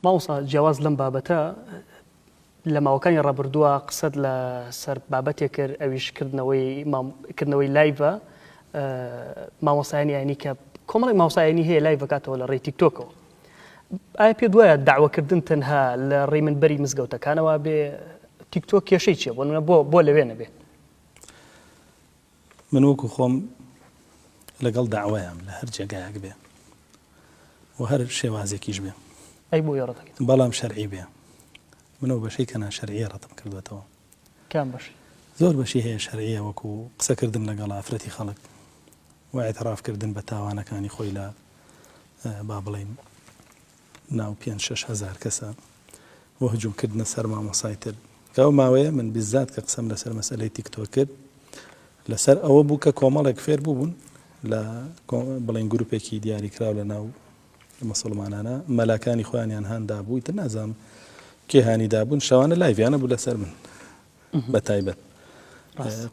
مامۆستا جیاواز لەم بابەتە لە ماوەکانی ڕابردووە قسەت لە سەر بابەتێک کرد ئەویش کردنەوەی کردنەوەی live ە مامۆستایانی ئاینی کە کۆمەڵی مامۆستایانی هەیە live بکاتەوە لە ڕێی تیکتۆکەوە ئایا پێت وایە داواکردن تەنها لە ڕێی منبەری مزگەوتەکانەوە بێ تیکتۆک کێشەی چییە بۆ نمونە بۆ بۆ لەوێ نەبێ؟ من وەکو خۆم لەگەڵ دەعوەیام لە هەر جێگایەک بێ و هەر شێوازێکیش بێ. ئەی بۆ ڕەتەکەیت؟ بەڵام شەرعی بێ. من ئەو بەشەی کە ناشەرعیە ڕەتم کردوەتەوە. کام بەشی؟ زۆر بەشی هەیە شەرعیە وەکو قسەکردن لەگەڵ ئافرەتی خەڵک و ئیعتراف کردن بە تاوانەکانی خۆی لە با بڵێین ناو پێنج شەش هەزار کەسە و هجوم کردنە سەر مامۆسای تر کە ئەو ماوەیە من بالذات کە قسەم لەسەر مەسئلەی تیکتۆک کرد لەسەر ئەوە بوو کە کۆمەڵێک فێر بووبوون لە بڵێن گروپێکی دیاریکراو لە ناو مسلمانانە مەلاکانی خۆیانیان هان دابوو ئیتر نازانم کێ هانی دابوون شەوانە live یانە بوو لەسەر من بە تایبەت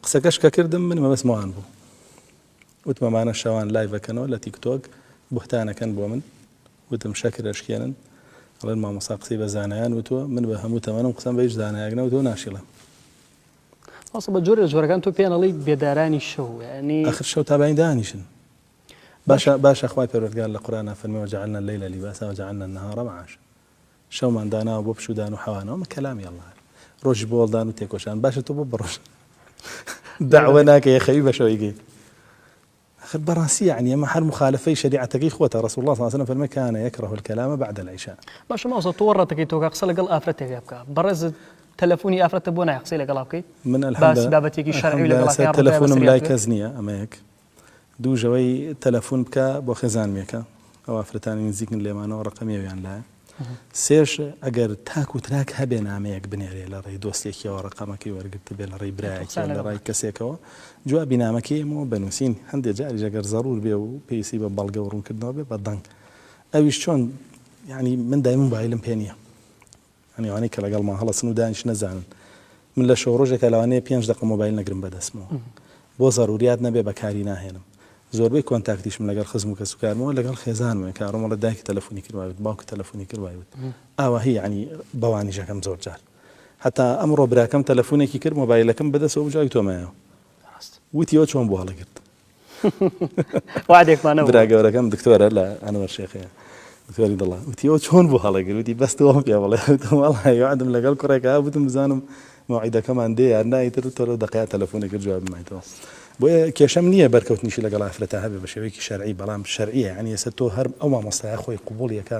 قسەکەش کە کردم من مەبەستم وان بوو وتم ئەمانە شەوان live ئەکەنەوە لە تیکتۆک بوهتانەکەن بۆ من وتم شەکر ئەشکێنن ئەڵێن مامۆستا قسەی بە زانایان وتووە من بە هەموو تەمەنم قسەم بە هیچ زانایەک نەوتووە ناشیڵێم. مامۆستا بە جۆرێ لە جۆرەکان تۆ پێیان ئەڵێی بێدارانی شەو یانی. ئاخر شەو تا بەیانی دانیشن باشە باشە خوای پەروەردگار لە قورئانا فەرمی وجعلنا الليل لباسا وجعلنا النهار معاشا شەومان داناوە بۆ پشوودان و حەوانەوە ئەمە کەلامی اللە ڕۆژی بۆ هەڵدان و تێکۆشان باشە تۆ بۆ بەڕۆژ دەعوە ناکەی خەوی بە شەوەی گەیت آخر بەڕاستی یعنی ئەمە هەر مخالفەی شەریعەتەکەی خۆتە رسول الله صلی الله علیه وسلم فەرمێ کان یکره الکلام بعد العشاء باشە مامۆستا تۆ ڕەتەکەی تۆکە قسە لەگەڵ ئافرەتێکا بکە بەڕێزت تەلەفۆنی ئافرەتە بۆ نایە قسەی لەگەڵا بکەیت من باسی بابەتێکی شەرعی لەگەڵا تەلەفۆنم لای کەس نییە ئەمە یەک دووش ئەوەی تەلەفون بکا بۆ خێزانمێکە ئەو ئافرەتانی نزیکن لێمانەوە ڕەقەمی ئەویان لایە سێش ئەگەر تاک و تراک هەبێ نامەیەک بنێرێ لە ڕێی دۆستێکیەوە ڕەقەمەکەی وەرگرتبێ لە ڕێی برایەکیەوە لە ڕای کەسێکەوە جوابی نامەکەی ئێمەوە بە نووسین هەندێ جاریش ئەگەر زەرور بێ و پێویستی بە بەڵگە و ڕوونکردنەوە بێ بە دەنگ ئەویش چۆن یعنی من دایم موبایلم پێ نییە یانی ئەوانەی کە لەگەڵمان هەڵەسن و دانیشن نەزانن من لە شەو ڕۆژێکا لەوانەیە پێنج دەقە مۆبایل نەگرم بەدەستمەوە بۆ زەروریات نەبێ بەکاری ناهێنم زۆربەی contact یشم لەگەڵ خزم و کەسوکارمەوە لەگەڵ خێزانمە کە ئەڕۆم ئەڵێ دایکت تەلەفۆنی کرد وای وت باوکت تەلەفۆنی کرد وای وت ئاواهی یانی بەوانیشەکەم زۆر جار هەتا ئەمڕۆ براکەم تەلەفۆنێکی کرد مۆبایلەکەم بەدەستەوە بوو جوابی تۆمایەوە وتی ئەوە چۆن بوو هەڵەگرت وعدێکمان نەبوو. برا گەورەکەم دکتۆرە لە ئەنوەر شێخەیە دکتۆری دڵە وتی ئەوە چۆن بوو هەڵەگر وتی بەس تۆ پێ بڵێ وتم وەڵا وعدم لەگەڵ کوڕێکا وتم بزانم مەوعیدەکەمان دێ یان نا ئیتر تۆ لەو دەقەیە تەلەفۆنێک کرد جوابم مایتەوە بۆیە کێشەم نییە بەرکەوتنیشی لەگەڵ ئافرەتا هەبێ بە شێوەیەکی شەرعی بەڵام شەرعیە یعنی ئێستا تۆ هەر ئەو مامۆستایە خۆی قبوڵیەکە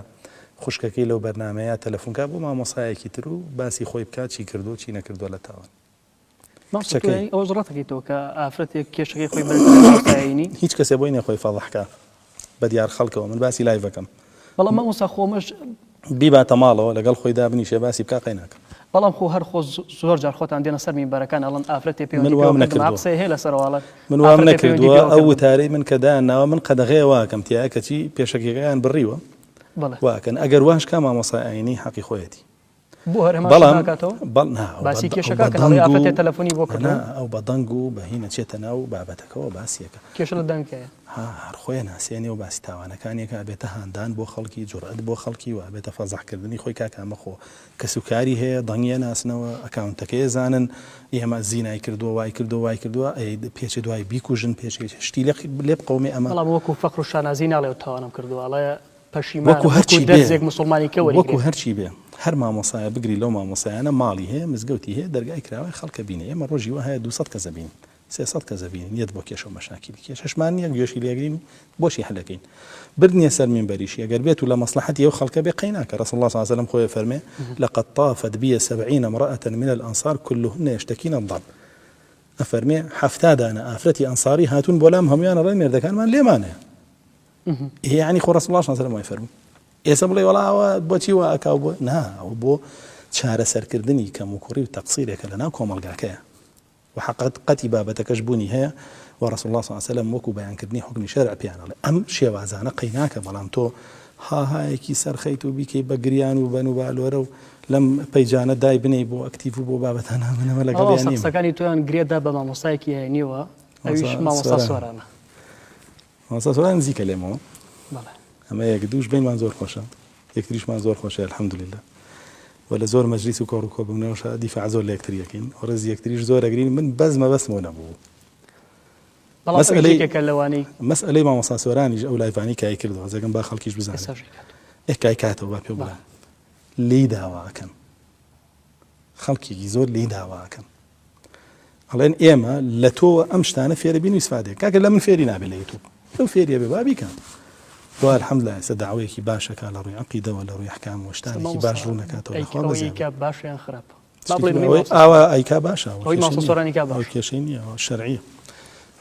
خوشکەکەی لەو بەرنامەیە تەلەفۆن کا بۆ مامۆسایەکی تر و باسی خۆی بکات چی کردووە چی نەکردووە لە تاوان کچەکەی. ئەوەش ڕەتەکەیتەوە کە ئافرەتێک کێشەکەی خۆی بەرێتە لای مامۆستای ئایینی؟ هیچ کەسێ بۆی نیە خۆی فەزح کا بە دیار خەڵکەوە من باسی live ەکەم. بەڵام مامۆستا خۆ ئەمەش. بیباتە ماڵەوە لەگەڵ خۆی دابنیشێ باسی بکا قەی ناکەم. بەڵام خۆ هەر خۆ زۆر جار خۆتان دێنە سەر مینبەرەکان ئەڵێن ئافرەتێ پەیوەندی پێوە کردم ئا قسەی هەیە لەسەرەوە ئەڵێن من وام نەکردووە ئەو وتارەی من کە دایان ناوە من قەدەغەیە واکەم تیایە کەچی پێشەکیەکەیان بڕیوە واکەن ئەگەر واش کا مامۆستای ئایینی حەقی خۆیەتی. بۆ هەر هەمان شت بەڵام ناکاتەوە؟ بەڵ نا ئەو باسی بە کێشەکە ئەو بە کە ئەڵێ دەنگ و ئافرەتێ تەلەفۆنی بۆ نا کردووم. ئەو بە دەنگ و بە هین ئەچێتە ناو بابەتەکەوە باسیەکە. کێشە لە دەنگ هەیە. ها هەر خۆی ئەناسێنێ و باسی تاوانەکانی ئەکا ئەبێتە هاندان بۆ خەڵکی جورئەت بۆ خەڵکی و ئەبێتە فەزح کردنی خۆی کاکە ئەمە خۆ کەسوکاری هەیە دەنگی ئەناسنەوە ئەکاونتەکەی ئەزانن ئێمە زینای کردووە وای کردووە وای کردووە ئەی پێچێ دوای بیکوژن پێچێ شتی لێ لێ بقەومێ ئەمە بەڵام وەکوو فەخر و شانازی ناڵێ ئەو تاوانەم کردووە ئەڵێ پەشیمانم وەکو وەکو هەرچی بێ دەرزێک موسڵمانی کە وەکو وەریگرێ. هەرچی بێ هەر مامۆسایە بگری لەو مامۆسایانە ماڵی هەیە مزگەوتی هەیە دەرگای کراوەیە خەڵک ئەبینێ ئێمە ڕۆژی وا هەیە 200 کەس ئەبینین 300 کەس ئەبینین یەت بۆ کێشە و مەشاکیلی کێشەشمان نییە گوێشی لێگرین و بۆشی حەلەکەین بردنیە سەر مینبەریشی ئەگەر بێت و لە مەسڵەحەتی ئەو خەڵکە بێ قەی ناکە رسول الله صلی الله علیه وسلم خۆی فەرمێ لقد طافت بی سبعین امرأة من الأنصار كلهن يشتكين الضرب ئەفەرمێ 70 دانە ئافرەتی ئەنصاری هاتوون بۆ لام هەمویان ئەڵێن مێردەکانمان لێمانە ئێ یانی خۆ ڕەسوڵ اللە صلی اللە علیه و سلم وای فەرموو ئێستا بڵێ وەڵا ئەوە بۆچی وا ئەکا و بۆ نا ئەوە بۆ چارەسەرکردنی کەموکوڕی و تەقسیرێکە لەناو کۆمەڵگاکەیە و حەقیقەتی بابەتەکەش بوونی هەیە و ڕەسوڵ اللە صلی اللە علیه و سلم وەکو بەیانکردنی حوکمی شەرع پێیان ئەڵێ ئەم شێوازانە قەیناکە بەڵام تۆ هاهایەکی سەرخەیت و بیکەی بە گریان و بەن و بالۆرە و لەم پەیجانە دای بنێی بۆ active و بۆ بابەتانە منەمە لەگەڵیان مامۆستا نیم. قسەکانی تۆیان گرێدا بە مامۆستایەکی ئاینیەوە ئەویش مامۆستا مامۆستا سۆران. سۆرانە. مامۆستا سۆران نزیکە لێمەوە بەڵێ. ئەمە یەک دووش بینمان زۆر خۆشە. یەکتریشمان زۆر خۆشە الحمدللە و لە زۆر مەجلیس و کۆڕ و کۆبوونەوەشا دیفاع زۆر لە یەکتری ئەکەین و ڕێزی یەکتریش زۆر ئەگرین من بەس مەبەستم ئەوە نەبوو. بەڵام ئەویش مەسئەلەی یەکێکە لەوانەی مەسئەلەی مامۆستا سۆرانیش ئەو live انەی کای کردەوە زەگەم با خەڵکیش بزانێت ئێستاش ئەیکاتەوە. ئێ کای کاتەوە با پێ بەڵێ. بڵێم لێی داوا ئەکەن خەڵکێکی زۆر لێی داوا ئەکەن ئەڵێن ئێمە لە تۆوە ئەم شتانە فێرە بین و ئیسفادە کاکە لە من فێری نابێ لە یوتوب لەو فێریە بێ با بیکەم بۆ الحمدلله ئێستا داوەیەکی باشەکە لە ڕووی عەقیدەوە لە ڕووی ئەحکام و شتانێکی باش ڕوون ئەکاتەوە لە خوا بەزیاد ئەوەی کە باشە یان خراپە ئاوا ئەیکا باشە ئەوەی مامۆستا سۆرانی کا باشە کێشەی نییە شەرعیە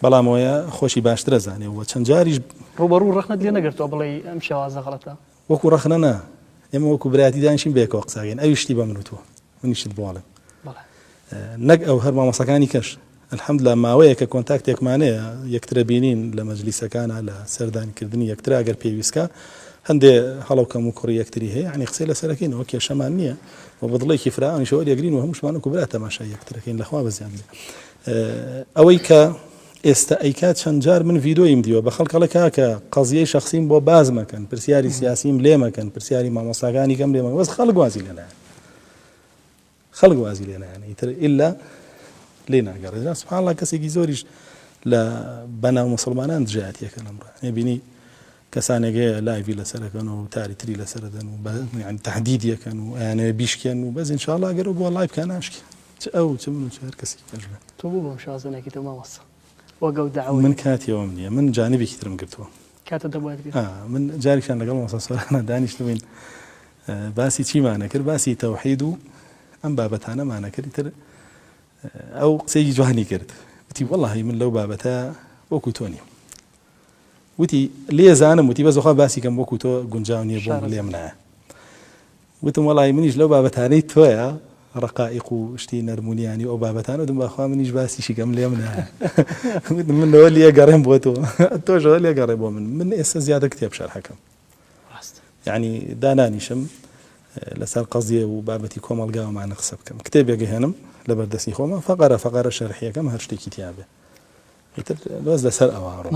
بەڵام ئەوەیە خۆشی باشترە زانێ و چەند جاریش ڕوبەڕوو ڕەخنەت لێ نەگرتووە بڵێ ئەم شێوازە غەڵەتە وەکو ڕەخنە نا ئێمە وەکو برایەتی دانیشین بەیەکەوە قسەکەین ئەویش شتی بە من وتووە منیشت بۆ ئەڵێم نەک ئەو هەر مامۆساکانی کەش الحمدلله ماوەیەکە contact ێکمانەیە یەکترە بینین لە مەجلیسەکانە لە سەردانکردنی یەکترا ئەگەر پێویستکە هەندێ هەڵەو کەم و کوڕی یەکتری هەیە یعنی قسەی لەسەرەکەینەوە کێشەمان نییە و بە دڵێکی فراوانیشەوە لێگرین و هەمووشمان وەکو برا تەماشای یەکترەکەین لەخوا بەزیان بێ ئەوەی کە ئێستا ئەیکات چەند جار من ڤیدۆیم دیوە بە خەڵک ئەڵێ کاکە قەزیەی شەخسیم بۆ باس مەکەن پرسیاری سیاسیم لێ مەکەن پرسیاری مامۆستاکانی کەم لێ مەکەن بەس خەڵک وازی لێ نایەن خەڵک وازی لێ نایەن ئیتر ئیلا لێ ناگەڕێ جا سبحان الله کەسێکی زۆریش لە بەناو مسلمانان دژایەتیەکەن ئەمڕۆ یعنی بینی کەسانێک هەیە live ی لەسەرەکەن و تاری تری لەسەرەدەن و یعنی تهدیدیەکەن و ئەیانەوێ بیشکێن و بەس ئینشاءاللە گەر بۆ لای بکە ناشکێ چ ئەو چ من و چ هەر کەسێکی کەش بێت. تۆ بۆ بەم شێوازە ناکەیتەوە مامۆستا وەک ئەو دەعوەی. من کاتی ئەوەم نییە من جانبێکی ترم گرتووە. کاتت دەبوایە بگریت. ئا من جارێکیان لەگەڵ مامۆستا سۆرانە دانیشتبووین باسی چیمان ئەکرد باسی تەوحید و ئەم بابەتانەمان ئەکرد ئیتر ئەو قسەیەکی جوانی کرد وتی وەڵاهی من لەو بابەتە وەکو تۆ نیم وتی لێ زانم وتی بەس بەخوا باسی کەم وەکو تۆ گونجاو نییە بۆم لێم نایە وتم وەڵی منیش لەو بابەتانەی تۆیە ڕقائق و شتی نەرمونیانی ئەو بابەتانە وتم بەخوا منیش باسیشی کەم لێم نایە وتم من لەوە لێ گەڕێم بۆ تۆ تۆشەوە لێ گەڕێ بۆ من من ئێستا زیاتر کتێب شەرحەکەم یعنی دانانیشم لەسەر قەزیە و بابەتی کۆمەڵگاومانە قسە بکەم کتێبێک هێنم لەبەر دەستی خۆمە فەقەرە فەقەرە شەرحیەکەم هەر شتێکی تیاابێ ئیتر بەس لەسەر ئەوە ڕۆ.